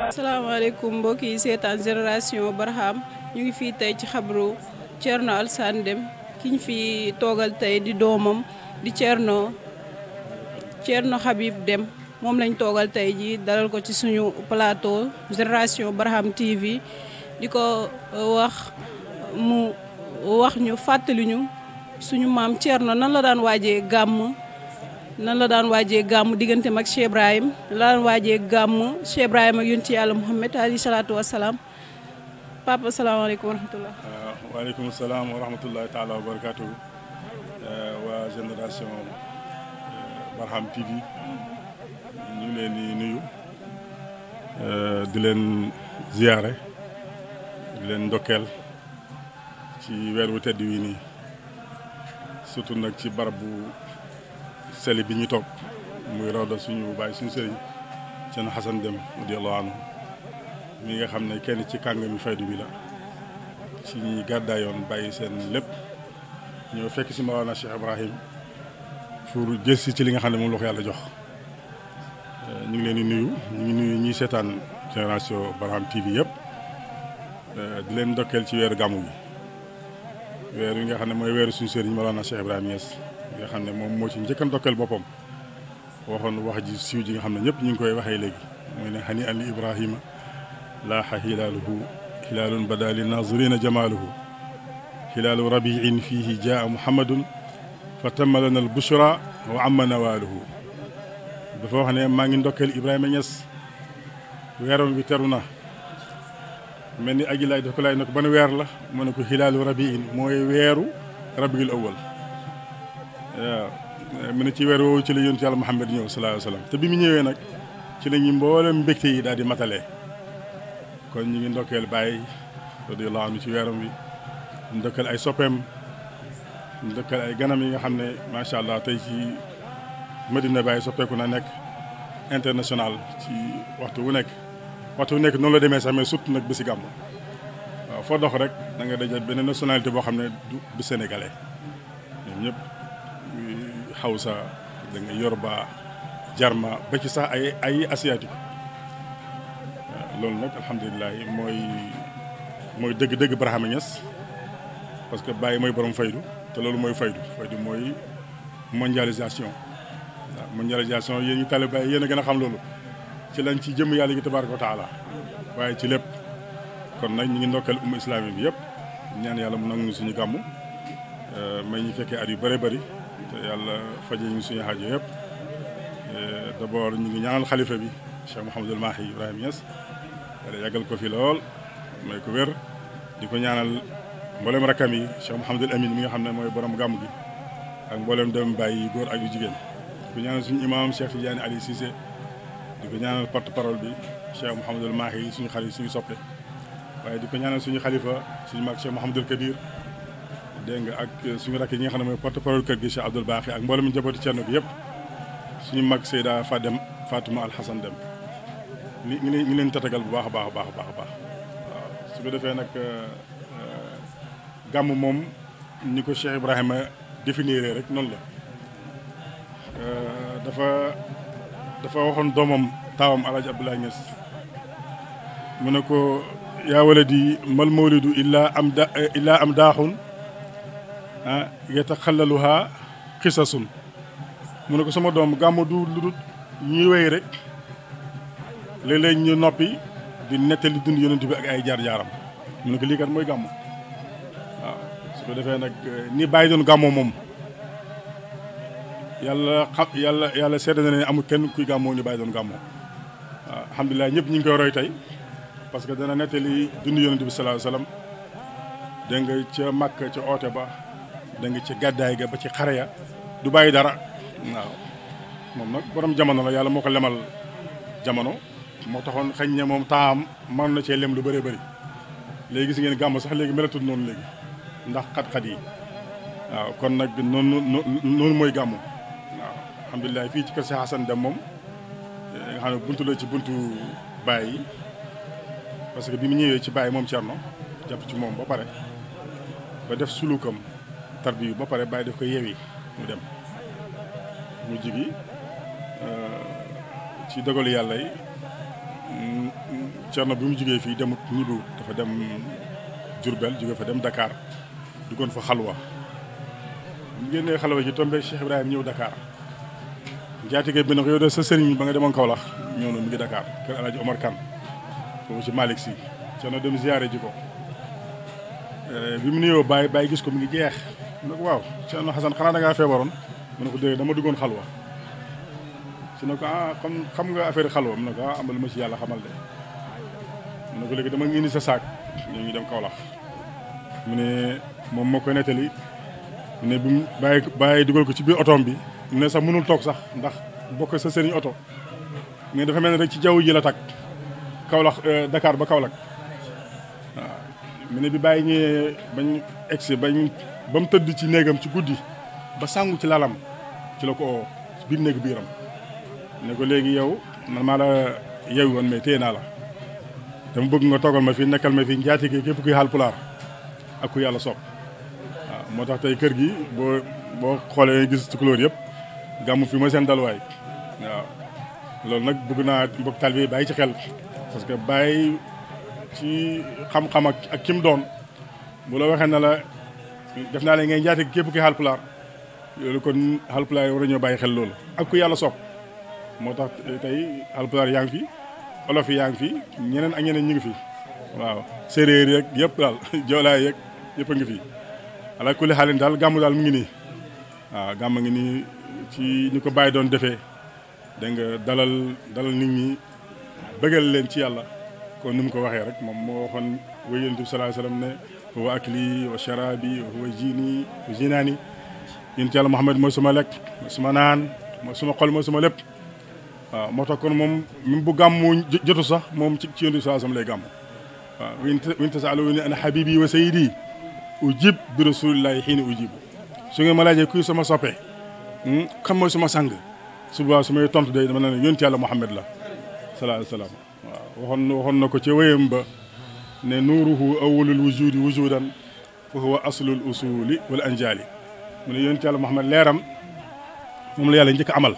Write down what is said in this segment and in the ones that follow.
asalaamaaleykum mbokk yi seetaan Génération Barham ñu ngi fii tey ci xabru Thierno Alassane Dème ki ñu fi toogal tey di doomam di Thierno Habib Dème moom lañ toogal tey ji dalal ko ci suñu plateau Génération Barham TV di ko wax mu wax ñu fàttali ñu suñu maam Thierno nan la daan waajee gàmm digganteem ak Cheikh Ibrahim la daan waajee gàmm Cheikh Ibrahim ak yonent Yàlla Muhammad alayhi salaatu wasalaam papa salaamaaleykum wa rahmatullah. waaleykum salaam wa rahmatullahi taala wa barakaatu. waa Génération Barham TV ñu ngi leen di nuyu di leen ziyaare di leen ndokkeel ci weer wu tedd wi nii surtout nag ci barab bu seli bi ñu toog muy rawda suñu bàyyi suñu sëriñ Thierno Hassane Dème radiyallahu anhu mi nga xam ne kenn ci kàngami faydu bi la ci ñi gàddaayoon bàyyi seen lépp ñoo fekk si Mawlana Cheikh Ibrahim pour jël si ci li nga xam ne moom la ko yàlla jox. ñu ngi leen di nuyu ñu ngi nuyu ñiy seetaan Génération Barham TV yëpp di leen ndokkeel ci weeru gàmmu gi weer yi nga xam ne mooy weeru suñu sëriñ Mawlana Cheikh Ibrahim Niass nga xam ne moom moo ci njëkk a ndokkeel boppam waxoon wax ji siiw ji nga xam ne ñëpp ñu ngi koy waxee léegi mooy ne hani an li Ibrahima laaxa hilaaluhu hilaalun bada li nazirina jamaaluhu hilaalu rabiin fiihi jaa muhammadun fa tammalana al bushra wa amma nawaaluhu dafa wax ne maa ngi ndokkeel Ibrahima Niass weeroon bi teru na mel ni aji laay daf ko laay ne ko ban weer la mu ne ko hilaalu rabiin mooy weeru rabiul awwal waaw mu ne ci weer woowu ci la yonent Yàlla Muhammad ñëw sallallahu alayhi wa sallam te bi mu ñëwee nag ci la ñu mboolem mbégte yi daal di matalee kon ñu ngi ndokkeel Baye radiyallahu anhu ci weeram wi ndokkeel ay soppeem ndokkeel ay ganam yi nga xam ne macha allah tey ci Medina Baye soppeeku na nekk international ci waxtu wu nekk noonu la demee sax mais surtout nag bési gàmm waaw foo dox rek da nga daje benn nationalité boo xam ne du sénégalais ñoom ñëpp Hausa da nga Yoruba Jarma ba ci sax ay asiatique loolu nag alhamdulilah mooy dëgg-dëgg Barham Niass parce que Baye mooy borom faydu te loolu mooy faydu mooy mondialisation waaw mondialisation yéen ñi talib Baye yéen a gën a xam loolu ci lañ ci jëm yàlla gi tabaaraka wa taala waaye ci lépp kon nag ñu ngi ndokkeel umma islami bi yëpp ñaan yàlla mu nangu suñu gàmmu may ñu fekkee at yu bëri bëri te yàlla faje ñu suñu xaajo yëpp d'abord ñu ngi ñaanal xalifa bi Cheikh Mouhamadul Mahi Ibrahima Niass yàlla yàggal ko fi lool may ko wér di ko ñaanal mboolem rakkam yi Cheikh Mouhamadul Amin mi nga xam ne mooy borom gàmm gi ak mboolem dem bàyyi góor ak yu jigéen di ko ñaanal suñu imam Cheikh Tidiane Ali Cissé di ko ñaanal porte parole bi Cheikh Mouhamadul Mahi suñu xarit suñu soppe waaye di ko ñaanal suñu xalifa suñu mag Cheikh Mouhamadul Kabir dégg nga ak suñu rakk yi nga xam ne mooy porte parole kër gi Cheikh Abdoul Baaxi ak mboolem njabooti Cerno bi yëpp suñu mag Seyda Fatuma Al Hassane Dème ngi leen tatagal bu baax a baax a baax a baax waaw su ko defee nag gàmm moom ni ko Cheikh Ibrahima définir rek noonu la dafa waxoon doomam taawam Alaaji Abdoulaye Niass mu ne ko yaa waladi mal mawlidu illaa am daaxun yataxallaluha xisasun mu ne ko sama doom gàmmu du lu dul ñuy wéy rek léeg-léeg ñu noppi di nettali dund yonent bi ak ay jaar-jaaram mu ne ko lii kat mooy gàmmu waaw su ko defee nag ni bàyyi doon gàmmoo moom yàlla seede na ne amul kenn kuy gàmmoo ni bàyyi doon gàmmoo waaw alhamdulilah ñëpp ñu ngi koy roy tey parce que dana nettali dund yonent bi sallallahu alayhi wasallam dégg nga ca Makka ca oote ba dégg nga ca gàddaay ga ba ci xare ya du bàyyi dara waaw moom nag borom jamono la yàlla moo ko lemal jamono moo taxoon xëy na moom taam mën na cee lem lu bëree bëri léegi gis ngeen gàmm sax léegi melatul noonu léegi ndax xat-xat yi waaw kon nag noonu mooy gàmm waaw alhamdulilah fii ci kër si Hassane Dème moom nga xam ne buntu la ci buntu Baye yi parce que bi mu ñëwee ci Baye moom Thierno jàpp ci moom ba pare ba def sulukam tarbiyu ba pare Baye daf ko yeewi mu dem mu jigi ci dogalu yàlla yi Thierno bi mu jugee fii demut ñibbu dafa dem Diourbel jóge fa dem Dakar duggoon fa xalwa bu ñu génnee xalwa ji tombé Cheikh Ibrahima ñëw Dakar njaatige bi ne ko yow de sa sëriñ ba nga demoon Kaolack ñëw na mu ngi Dakar kër El Hadj Omar Kane foofu ci Malick Sy Thierno dem ziyaare ji ko bi mu nuyoo Baye gis ko mu ngi jeex mu ne ko waaw Thierno Hassane xanaa da ngaa feebaroon mu ne ko dégg dama duggoon xalwa su ne ko comme xam nga affaire xalwa mu ne ko amal ma ci yàlla xamal de mu ne ko léegi dama indi sa saak ñoo ngi dem Kaolack mu ne moom moo koy nettali mu ne bi mu bàyyi dugal ko ci biir otoom bi mu ne sax mënul toog sax ndax bokk sa sëriñ oto mais dafa mel ne rek ci jaww ji la takk Kaolack Dakar ba Kaolack waaw mu ne bi bàyyi ñëwee bañ egsi ba mu tëdd ci néegam ci guddi ba sangu ci lalam ci la ko oo ci biir néeg biiram ne ko léegi yow man maa la yeewu woon mais téye naa la dama bëgg nga toogal ma fii nekkal ma fii njaatige képp kuy Haalpulaar ak ku yàlla soob waaw moo tax tey kër gi boo xoolee gis tukulóor yëpp gàmmu fi mooy seen daluwaay waaw loolu nag bëgg naa mbokk taalibe bàyyi ci xel parce que bàyyi ci xam-xam ak kim doon bu la waxee na la def naa la ngay njaatige képp kuy Haalpulaar loolu kon Haalpulaar yi war a ñoo bàyyi xel loolu ak ku yàlla soob moo tax tey Haalpulaar yaa ngi fi olof yi yaa ngi fi ñeneen ak ñeneen ñu ngi fi waaw séeréer yeeg yëpp daal joolaay yeeg yëpp a ngi fi ala kulli xaalin daal gàmmu daal mu ngi nii waaw gàmm ngi nii ci ñu ko bàyyi doon defee dégg nga dalal nit ñi bëggal leen ci yàlla kon ni mu ko waxee rek moom moo waxoon wa yonent bi sallallahu alayhi wasallam ne huwa akli wa sharabi wa huwa jini wa jinaani yonent yàlla Muhammad mooy suma lekk mooy suma naan mooy suma xol mooy suma lépp waaw moo tax kon moom même bu gàmmu jotu sax moom ci yonent bi sallallahu alayhi wasallam lay gàmm waaw win tasaaluni ana habibi wa sayyidi ujib bi rasulillahi xiina ujibu su ngeen ma laajee kuy sama soppe xam mooy suma sang suba su may tontu day dama ne yonent yàlla Muhammad la sallallahu alayhi wasallam waaw waxoon na ko ci wéyam ba ne nuuruhu awwalul wujudi wujudan fa huwa aslul usuli wal anjali mu ne yonent yàlla Muhammad leeram moom la yàlla njëkk a amal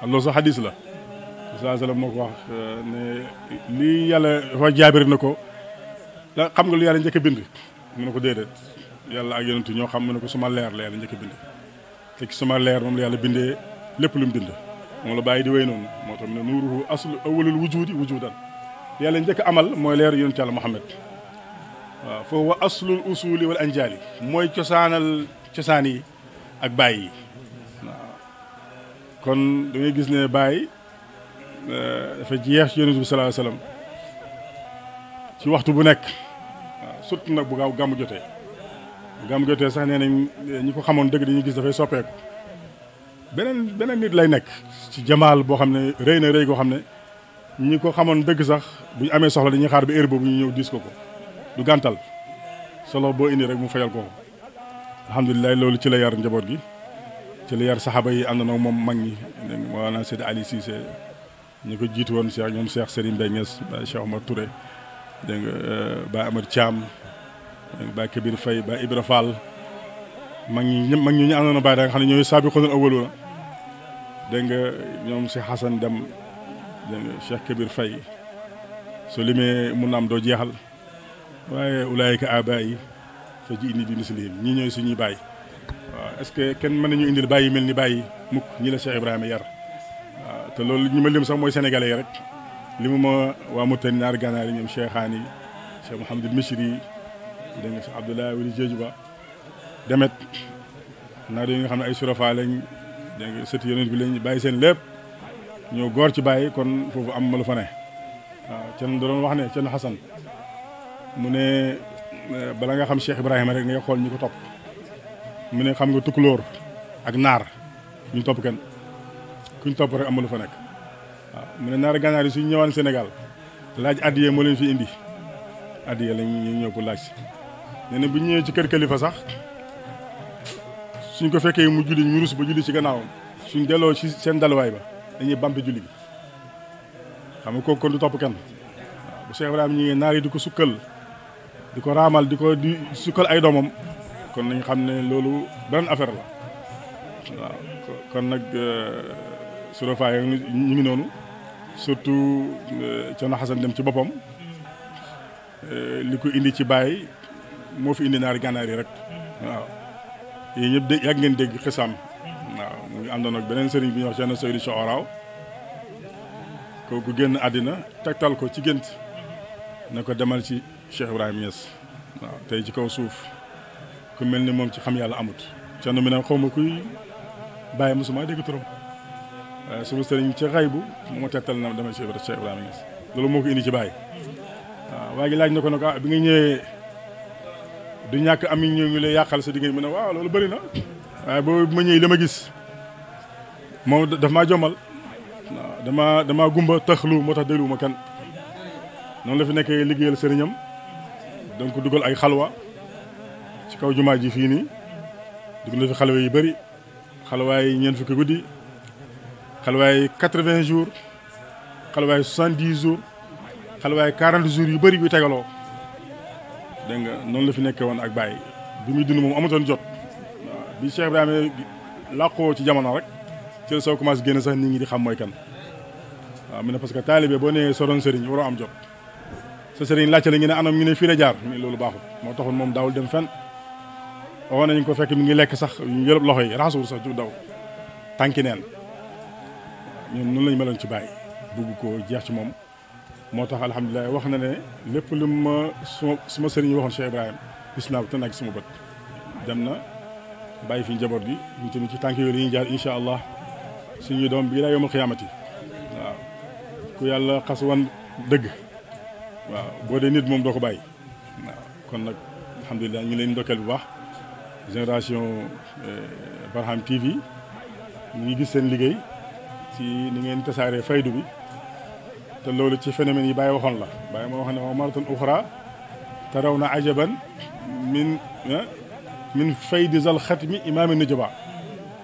loolu sax hadis la sallallahu alayhi wasallam moo ko wax ne lii yàlla dafa jaabir na ko la xam nga lu yàlla njëkk a bind mu ne ko déedéet yàlla ak yonentu ñoo xam mu ne ko suma leer la yàlla njëkk a bind te ci suma leer moom la yàlla bindee lépp lu mu bind moom la bàyyi di wéy noonu moo tax mu ne nuuruhu aslu awwalul wujudi wujudan yàlla njëkk a amal mooy leer yonent yàlla Muhammad waaw fa huwa aslul usuli wal anjali mooy cosaan yi ak bàyyi yi waaw kon da ngay gis ne bàyyi dafa jeex ci yonent bi sallallahu alayhi wasallam ci waxtu bu nekk waaw surtout nag bu gaaw gàmmu jotee bu gàmmu jotee sax nee nañ ñi ko xamoon dëgg dañuy gis dafay soppeeku beneen nit lay nekk ci jamaal boo xam ne rëy na rëy goo xam ne ñi ko xamoon dëgg sax bu ñu amee soxla dañuy xaar ba heure boobu ñu ñëw dis ko du gàntal solo boo indi rek mu fayal ko alhamdulilah loolu ci la yar njaboot gi ci la yar saxaaba yi ànd na moom mag ñi maanaam Seydi Ali Cissé ñu ko jiitu woon Cheikh ñoom Cheikh Serigne Mbaye Niass ba Cheikh Omar Touré dégg nga Baye Amar Thiam Baye Kabir Faye Baye Ibra Fall mag ñi ñu àndoon na Baye da nga xam ne ñooy saabiquunal awwaluuna dégg nga ñoom Cheikh Hassan Dem dégg nga Cheikh Kabir Faye soo limee mun na am doo jeexal waaye ulaayika abaayi fa ji'nii bi mislihim ñii ñooy suñuy baay waaw est-ce que kenn mën nañu indil baay yi mel ni baay yi mukk ñi la Cheikh Ibrahima yar waaw te loolu ñi ma lim sax mooy sénégalais yi rek li mu ma waa Mauritanie naar gànnaar yi ñoom Cheikhaani Cheikh Mouhamadul Michri dégg nga Cheikh Abdoulaye Wali Jeejuba demet naar yi nga xam ne ay surafa lañ dégg nga sëti yonent bi lañ bàyyi seen lépp ñoo góor ci bàyyi kon foofu am ma lu fa ne waaw Thierno da doon wax ne Thierno Hassane mu ne bala nga xam Cheikh Ibrahima rek ngay xool ñi ko topp mu ne xam nga tukulóor ak naar ñu topp kenn kuñ topp rek am lu fa nekk waaw mu ne naar gànnaar yi suñ ñëwaan Sénégal laaj addiye moo leen fi indi addiye lañ ñu ñëw ko laaj si nee na bu ñu ñëwee ci kër kilifa sax suñ ko fekkee mu julli ñu rus ba julli ci gannaawam suñ delloo ci seen dalwaay ba dañuy bampe julli gi xam nga kooku kon du topp kenn waaw bu Cheikh Ibrahima ñi naar yi di ko sukkal di ko raamal di sukkal ay doomam kon nañ xam ne loolu beneen affaire la waaw kon nag Surafa yi ñu ngi noonu surtout Thierno Hassane Dème ci boppam li ko indi ci Baye moo fi indi naari gànnaar yi rek waaw yéen ñëpp yàgg ngeen dégg xisaam waaw mu ngi àndoon ak beneen sëriñ bi ñuy wax Thierno Seydou Sooraaw kooku génn àddina tegtal ko ci gént ne ko demal ci Cheikh Ibrahima Niass waaw tey ci kaw suuf ku mel ni moom ci xam yàlla amut Thierno mi ne xaw ma kuy Baye mosuma dégg turam waaye suma sëriñ ci xaybu moo tegtal na demal ci Cheikh Ibrahima Niass loolu moo ko indi ci Baye waaw waa gi laaj na ko ne ko bi nga ñëwee du ñàkk am ñëw ñu lay yàqal sa diggante mu ne waaw loolu bëri na waaye boobu ma ñëwee li ma gis moom daf maa jommal waaw dama gumba taxlu moo tax dégluwuma kenn noonu la fi nekkee liggéeyal sëriñam donc dugal ay xalwa ci kaw jumaa ji fii nii dugal na fi xalwa yu bëri xalwaay ñeent fukki guddi xalwaay 80 jours xalwaay 70 jours xalwaay 40 jours yu bëri yu tegaloo dégg nga noonu la fi nekkee woon ak Baye bi muy dund moom amatoon jot waaw bi Cheikh Ibrahima làqoo ci jamono rek ci la soo commencé génn sax nit ñi di xam mooy kan waaw mu ne parce que taalibe boo nee soroon sëriñ waroo am jot sa sëriñ laajte la ngi ne anam ñu ne fii la jaar mais loolu baaxul moo taxoon moom daawul dem fenn waxoon nañu ko fekk mi ngi lekk sax ñu yëlëb loxo yi raxasuwul sax ju daw tànki neen ñoom noonu lañu meloon ci Baye bugg ko jeex ci moom moo tax alhamdulilah wax na ne lépp lu ma suma sëriñ yi waxoon Cheikh Ibrahima gis naa ko te nag suma bët dem na bàyyi fi njaboot gi ñu tamit ci tànk yooyu la ñuy jaar incha allah suñuy doom bii laa yomul xiyaamati waaw ku yàlla xas wan dëgg waaw boo dee nit moom doo ko bàyyi waaw kon nag alhamdulilah ñu leen ndokkeel bu baax génération Barham TV ñu ngi gis seen liggéey ci ni ngeen tasaaree faydu bi te loolu ci phénomène yi Baye waxoon la Baye moo wax ne wa maratan uxra taraw na ajaban min faydi zal xatmi imaami nujaba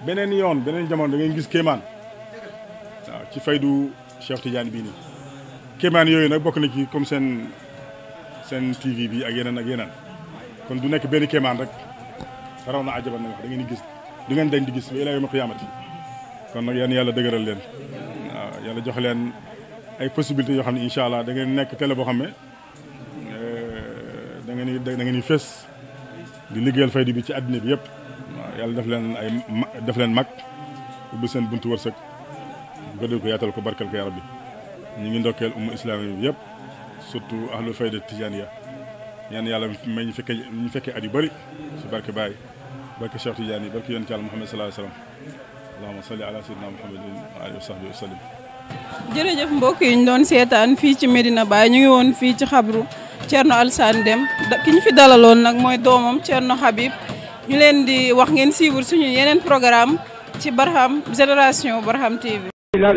beneen yoon beneen jamono da ngeen gis kéemaan waaw ci faydu Cheikh Tidiane bii nii kéemaan yooyu nag bokk na ci comme seen TV bi ak yeneen kon du nekk benn kéemaan rek taraw na ajaban nag wax da ngeen di gis du ngeen dañ di gis ba ilaa yawmal qiyaamati kon nag yéen yàlla dëgëral leen waaw yàlla jox leen ay possibilités yoo xam ne incha allah da ngeen nekk télé boo xam ne da ngeen di fës di liggéeyal faydu bi ci àddina bi yëpp waaw yàlla def leen mag ubbi seen buntu wërsëg gëdal ko yaatal ko barkal ko ya rabbi ñu ngi ndokkeel umma islami bi yëpp surtout ahlul fayda tijaniya ñaan yàlla may ñu fekkee at yu bëri si barke Baye barke Cheikh Tidiane yi barke yonent yàlla Muhammad sallallahu alayhi wa sallam allahumma salli ala sayyidina muhammadin wa alihi wa sahbihi wa sallim. jërëjëf mbokk yi ñu doon seetaan fii ci Medina Baye ñu ngi woon fii ci xabru Thierno Alassane Dème ki ñu fi dalaloon nag mooy doomam Thierno Habib ñu leen di wax ngeen suivre suñu yeneen programme ci Barham Génération Barham TV. la